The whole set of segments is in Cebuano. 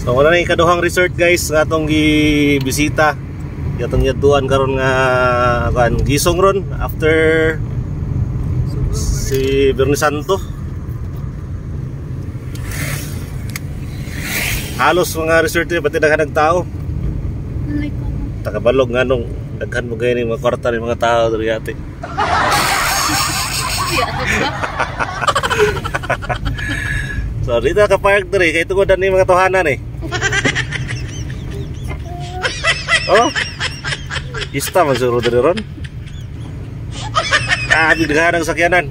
So wala na ikaduhang resort guys nga atong gibisita. Atong giadtuan karon nga kan gisong ron after si Biyernes Santo. Halos mga resort ni pati daghan tao. Takabalog nganong daghan mo gani mga kwarta ni mga tao diri ate. So dito ka park diri kay tungod ni mga tohanan eh. Oh. Ista man siguro diri ron. Ah, bigdahan ang sakyanan.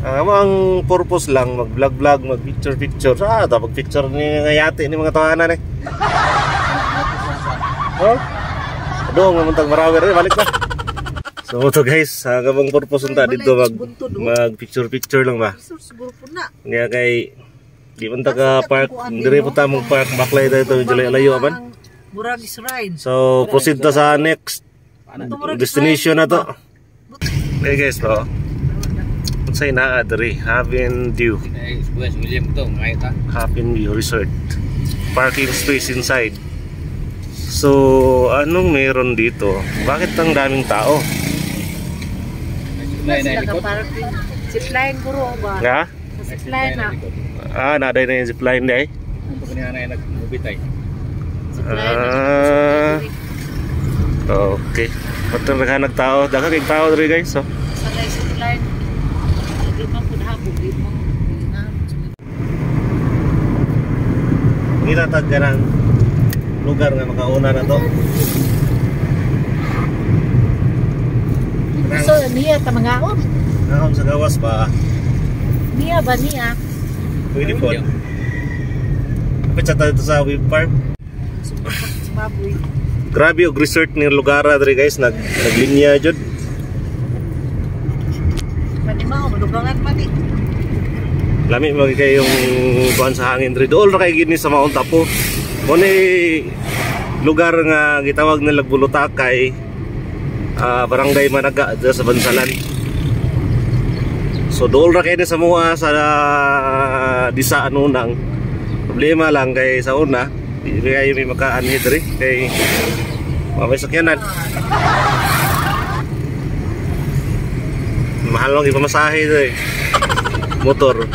Ang purpose lang mag-vlog-vlog, mag-picture-picture. Ah, tapos picture ni nga yate ni mga tawanan eh. Oh. Aduh, nga tag Marawi rin, balik na. So ito guys, ang among purpose unta dito mag picture-picture lang ba. Nga kay di man ta ka park, diri po ta mong park baklay dito medyo layo man. So proceed ta sa next destination na to. Okay guys, to. Unsay naa diri? Haven View. Haven View Resort. Parking space inside. So, anong meron dito? Bakit ang daming tao? Zipline guro ba? Nga? Zipline na. Ah, naday na yung zipline day. Ah. Okay. Patong naghanag tao. Daghang kay tao diri guys, so. Sa zipline. Di man pud habog, di man. Ngitatag ka ng lugar nga makauna na to. So niya ta mangaon. Ngaon sa gawas ba? Niya ba niya? Pwede po. Kapit sa tayo sa wave farm. Grabe og resort ni lugar diri guys, naglinya jud. Panimao madugangan man ni. Lami man kay yung kuan sa hangin diri. Dool ra kay gini sa Mount Apo. Mo ni lugar nga gitawag nila Bulutakay, Barangay Managa dito sa Bansalan. So dool ra kay ni sa mua sa disa anunang. Problema lang kay sa una, di kayo may makaanhi diri kay may sakyanan. Mahal lang ipamasahe diri. Motor.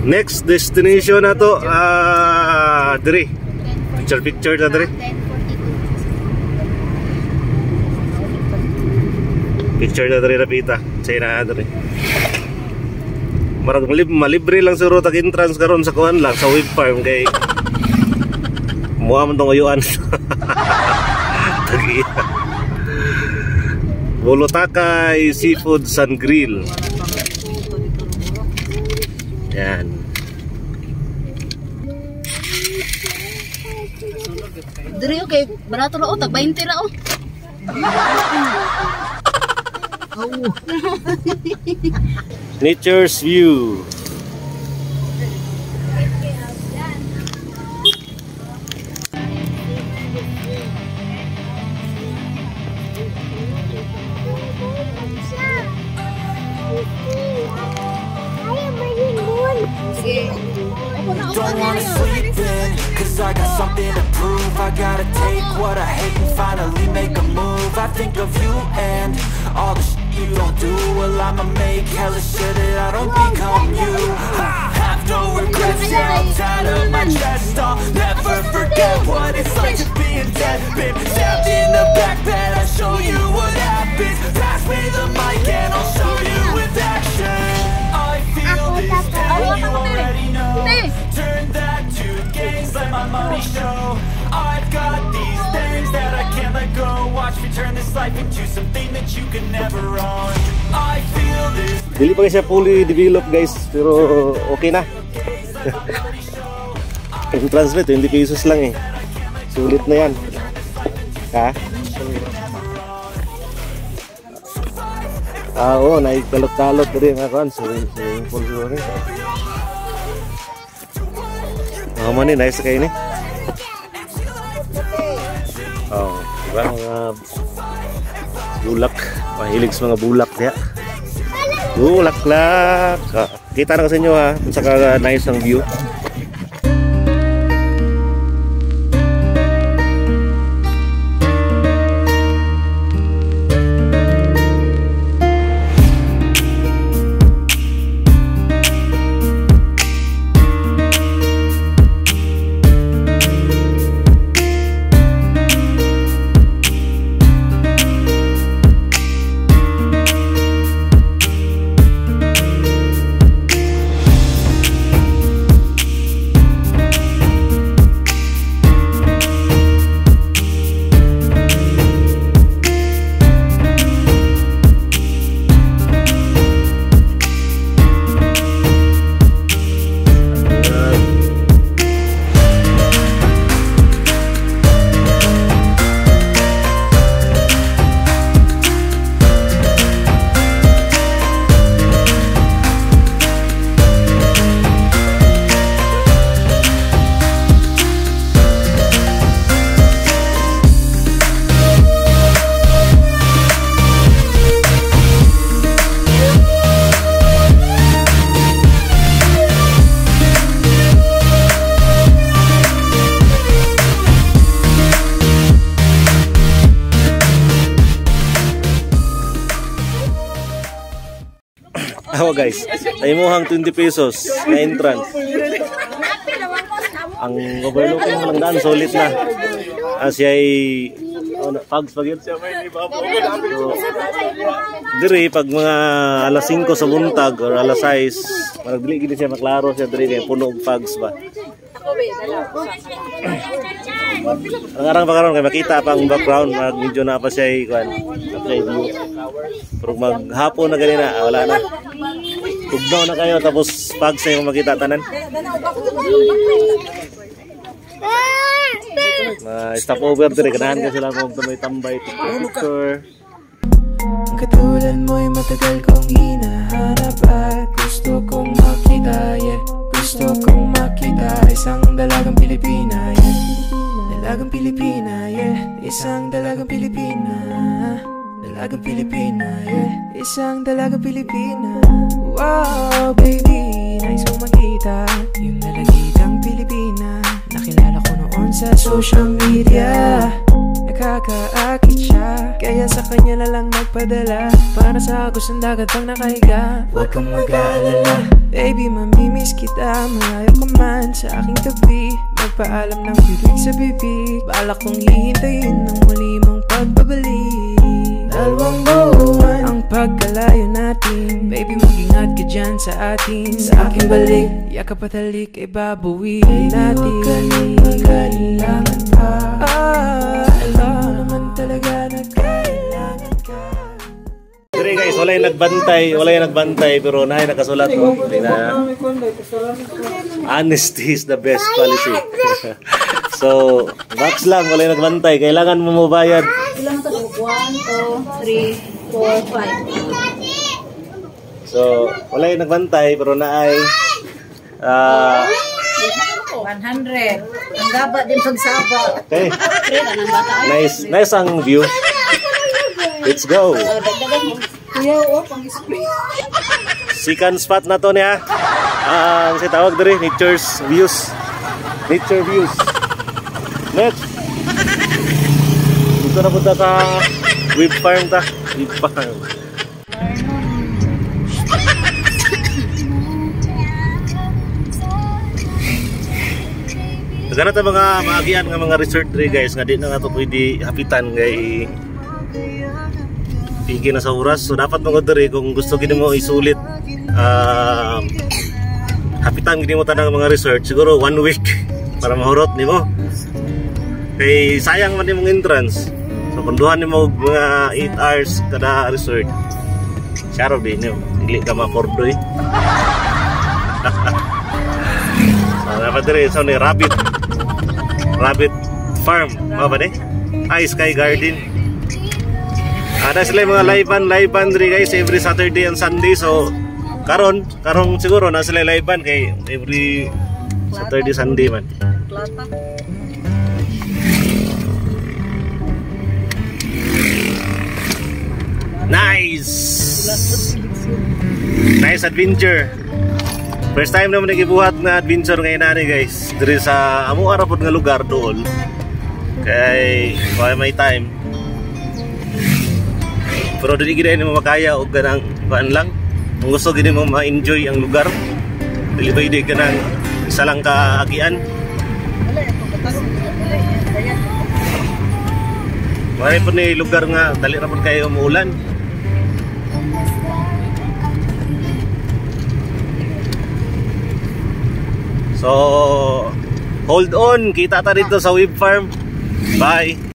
Next destination na to, diri. Picture picture na diri. Picture na diri rapita. Say na diri. Marag malibre lang siguro tag entrance karon sa kuan lang sa wave farm kay muha man tong uyuan. Tagiya. Bulutakay Seafood Sun Grill. Yan. Diri okay, barato ra o tag 20 ra o. Nature's View. Don't wanna sleep in, cause I got something to prove. I gotta take what I hate and finally make a move. I think of you and all the shit you don't do. Well, I'ma make hella sure that I don't become you. I have no regrets, yeah, I'm tied up my chest. I'll never forget what it's like to be in debt. Been stabbed in the back bed, I'll show you what happens. Pass me the mic and I'll show you with action. I feel this pain, you already know. Turn that to gains, let my money show. I've got these things that I can't let go. Watch me turn this life into something that you can never own. I feel this. Dili pa siya fully developed guys, pero okay na. Yung translate, 20 pesos lang eh. Sulit na yan. Ha? Ah, oo, naikalot-kalot rin mga kuan. Swimming pool siguro rin. Oh, man, nice kayo ni. Oh, diba mga bulak, mahilig sa mga bulak diha. Bulaklak. Ah, kita na ko sa inyo ha, kung saka nice ang view. Awa guys, ay mo hang 20 pesos na entrance. Ang overlooking lang daan, solid na. Siya ay pags pag yun. So, diri pag mga alas 5 sa buntag or alas 6, marag dili gid siya maklaro siya diri kay puno og fags ba. Ang arang pa karon kay makita pa ang background, mag medyo na pa siya kuan, view. Pero maghapon na ganina, wala na. Tugnaw na kayo tapos pag sa yung makita tanan. Stop over dire, ganahan ka sila kung may tambay picture. Ang katulad mo'y matagal kong hinahanap at gusto kong makita, yeah. Gusto kong makita isang dalagang Pilipina, yeah. Dalagang Pilipina, yeah. Isang dalagang Pilipina. Dalagang Pilipina, yeah. Isang dalagang Pilipina. Wow, baby, nice kong makita yung dalagitang Pilipina. Nakilala ko noon sa social media. Nakakaakit siya, kaya sa kanya na lang nagpadala. Para sa agos ng dagat pang nakahiga. Huwag kang mag-aalala, baby, mamimiss kita. Malayo ka man sa aking tabi, magpaalam ng bibig sa bibig. Balak kong hihintayin ang muli mong pagbabalik. 2 buwan ang pagkalayo natin. Baby, mag-ingat ka dyan sa atin. Sa aking balik, yakap at halik ay babawiin natin. Baby, huwag ka nang mag-alinlangan pa. Alam mo naman talaga na kailangan ka. Dire guys, wala yung nagbantay, pero naay nakasulat no. Na, honesty is the best policy. So, box lang, wala yung nagbantay. Kailangan mo mobayad. Ilang to? 1, 2, 3, 4, 5. So, wala yung nagbantay, pero naay 100. Ang gaba din pagsaba. Okay. Nice, nice ang view. Let's go. Second spot na to niya. Ang si tawag diri, nature's views. Nature views. Next. Dito na punta sa wave farm ta. Wave farm. Daghan ta mga maagian nga mga resort diri guys nga di na nga to pwede hapitan kay pigi na sa oras. So dapat mo diri kung gusto gid mo isulit hapitan gid mo tanang mga resort siguro 1 week para mahurot nimo. Kay sayang man imong entrance. So kung duha nimo mga 8 hours kada resort. Syaro di nimo, dili ka mapordoy. So dapat diri sa ni rabbit farm, mao ba ni? Ay, Sky Garden. Ada sila mga live band diri guys every Saturday and Sunday. So karon siguro na sila live band kay every Saturday Sunday man. Nice adventure. First time naman nagibuhat na adventure ngayon ani, guys. Diri sa amo ara pod nga lugar dool. Kay kaya may time. Pero dili gid mo makaya og kanang kuan lang. Kung gusto gid mo ma-enjoy ang lugar, dili ba di kanang isa lang ka agian. Wala ito katarong. Wala yan. Mao po ni lugar nga dali ra pud kayo muulan. So, hold on, kita ta dito sa web farm. Bye.